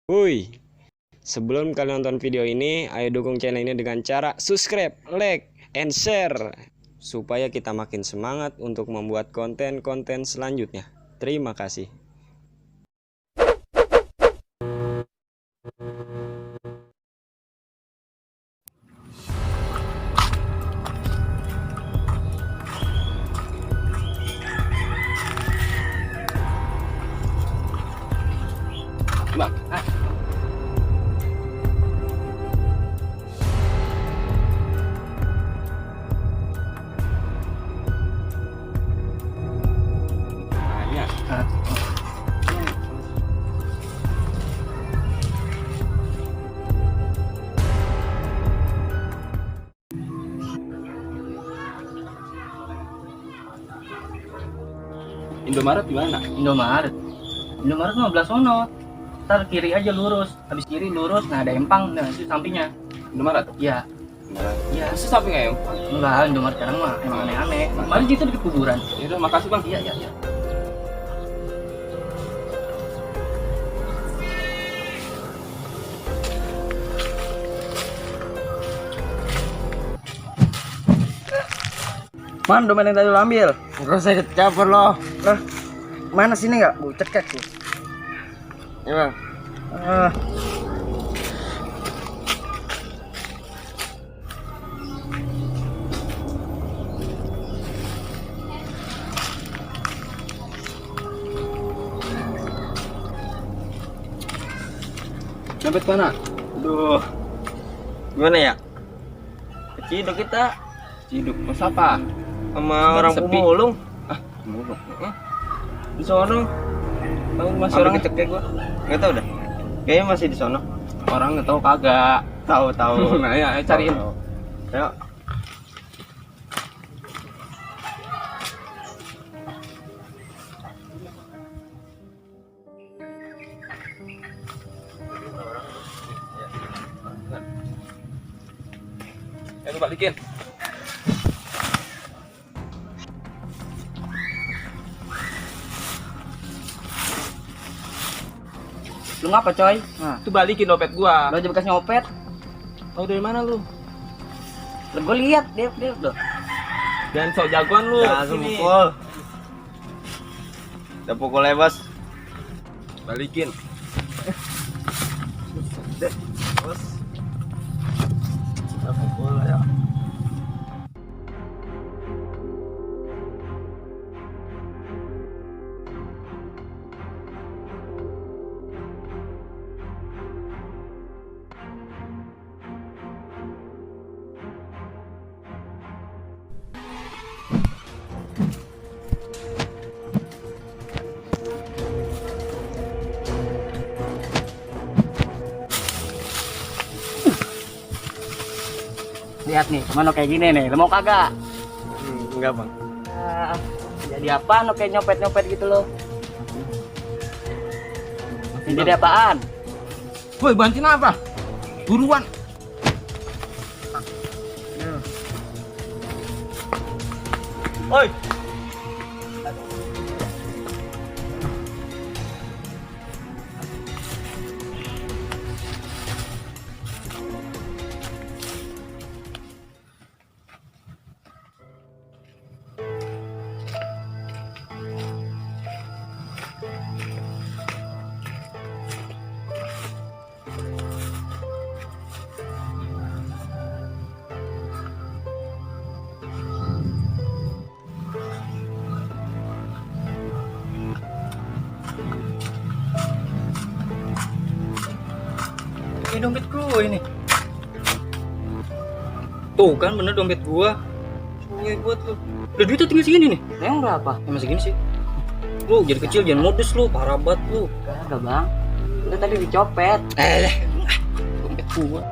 Woi, sebelum kalian nonton video ini, ayo dukung channel ini dengan cara subscribe, like, and share supaya kita makin semangat untuk membuat konten-konten selanjutnya. Terima kasih. Bang, Indomaret gimana? Indomaret 15 sono. Ntar kiri aja lurus, habis kiri lurus, nah ada empang, nah itu sampingnya. Indomaret? Iya. Iya. Masa sampingnya ya? Enggak, Indomaret sekarang mah emang aneh-aneh. Kemarin gitu di kuburan. Ya udah, makasih bang. Iya. Man, domain yang tadi lo ambil. Enggak usah campur loh. Lah, mana sini nggak? Bu, cekek sih. Ya bang. Sampai mana? Aduh, gimana ya? Keciduk kita Ciduk, mas apa? sama orang Sepi. pemulung. Muluk. Di sono. Tahu masih Ambil orang kecek gua. Enggak tahu dah. Kayaknya masih di sono. Orang nggak tahu kagak. Tahu. Nah ya, ayo cariin. Ayo. Ayo lu balikin. Lu ngapa coy? Nah, Itu balikin dompet gua. lo aja bekas nyopet. Tahu dari mana lu? Lah gue lihat dia udah. Jangan sok jagoan lu. Langsung Sini. pukul. Udah pukul ya, Bos. Balikin. Bos. Udah pukul ya. Lihat nih, mana kayak gini nih. Lo mau kagak? Enggak, Bang. Ah, jadi apaan lo kayak nyopet-nyopet gitu lo? Jadi apaan? Woi, bantuin apa? Buruan. Oi. Ini dompet gue ini. Tuh kan bener dompet gua. Gue buat lu. Udah duitnya tinggal segini nih. Emang berapa? Emang segini sih. Lu jadi kecil jangan modus lu, parah banget lu. Kagak bang. Itu tadi dicopet. Dompet gua.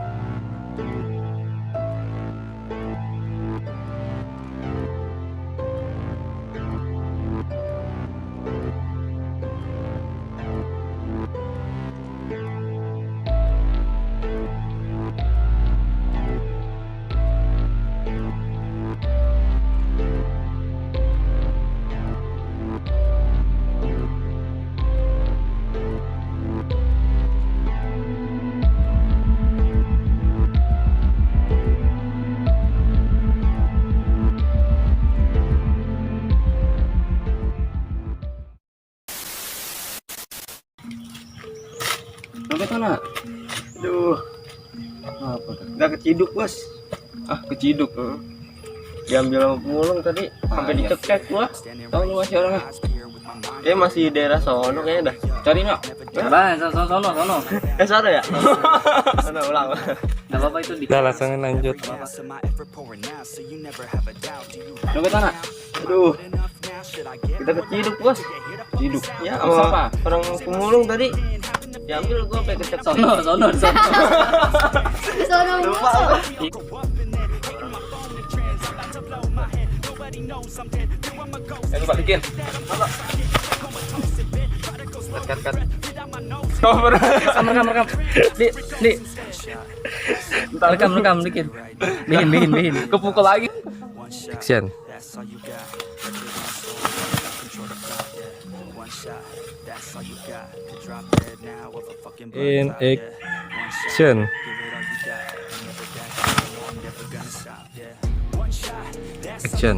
Dompet mana? Aduh. Apa tuh? Nggak keciduk, Bos. Ah, keciduk. Diambil sama pemulung tadi, sampai dicekek gua. Tahu lu masih orangnya? Masih di daerah sono kayaknya dah. Cari nak. Bang, sono. Sana ya? Sana ulang. Enggak apa-apa itu di. Udah langsung lanjut. Dompet mana? Aduh. Kita keciduk, Bos. Ciduk. Ya, sama orang pemulung tadi. Diambil gua sampai kecek Sono. Lupa gua. Ayo balikin. Cut. Cover. Rekam. Di. Rekam dikit. Bikin. Kepukul lagi. Action. In action. Action.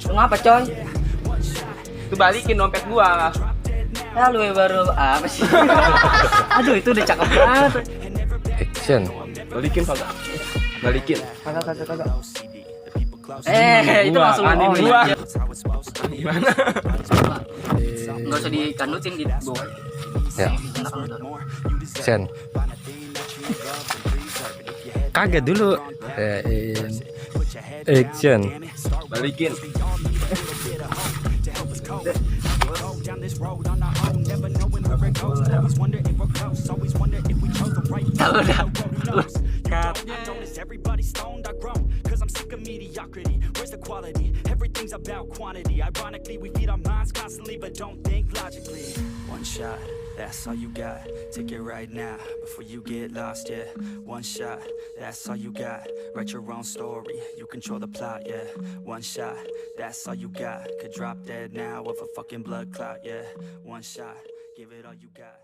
Lu ngapa, coy? Itu balikin dompet gua. Ya lu baru apa sih? Aduh, itu udah cakep banget. Action. Balikin kagak? Balikin. Kagak. Itu Gua, langsung kan ini ngomongin gua. aja. Gimana? Enggak usah dikandutin di bawah. Ya. Action. Kaget dulu. In action. Balikin. Everybody stoned, I grown, cause I'm sick of mediocrity. Where's the quality? Everything's about quantity. Ironically, we feed our minds constantly, but don't think logically. One shot, that's all you got. Take it right now, before you get lost, yeah. One shot, that's all you got. Write your own story, you control the plot, yeah. One shot, that's all you got. Could drop dead now of a fucking blood clot, yeah. One shot, give it all you got.